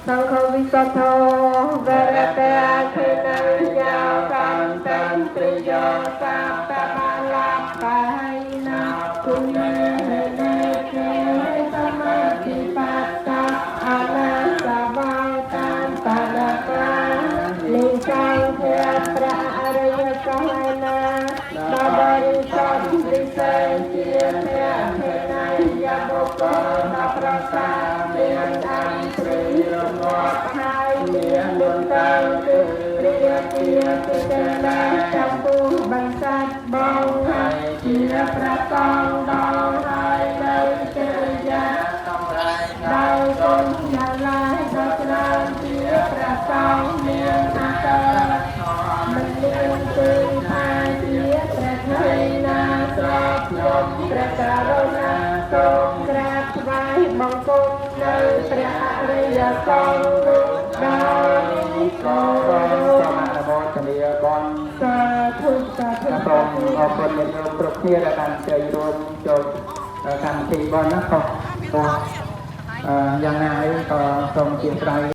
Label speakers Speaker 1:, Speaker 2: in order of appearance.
Speaker 1: សង្ឃវិសុទ្ធោវរតេខិនយាកន្តន្ទ្រិយោសពបលាបៃណាគុណេនេគេសមាធិបត្តាអនាសវតានតនកាលិសង្ឃៈព្រះអរិយសង្ឃណាដល់បរិសុទ្ធវិសេសជាព្រះភេណយបុគ្គលដល់ប្រសាមានអន្ទ្រីរងាប់ហើយមានលំទៅគឺរាជាទេណាចំពោះបន្សាច់បងហើយជាព្រះសង្ឃដល់ហើយនៅកិរិយា
Speaker 2: សម្រែក
Speaker 1: ដោយគុណយ៉ាងឡាយដ៏ច្រើនជាព្រះសង្ឃមានអត្តមិនមានគឺថាជាព្រះថៃណាស្រពខ្ញុំព្រះករុណាសូមក្រាបថ្វាយបង្គំនៅព្រះអរិយសង្ឃនោះដោយគោរ
Speaker 2: សូម
Speaker 1: ព
Speaker 2: អនុមោទនាបុណ្យ
Speaker 1: សាធុសាធុ
Speaker 2: សូមអរគុណញាតិញោមគ្រប់គ្នាដែលបានជ័យរួមចូលកម្មវិធីបុណ្យណាខុសយ៉ាងណាអីក៏សូមអធិស្ឋាន។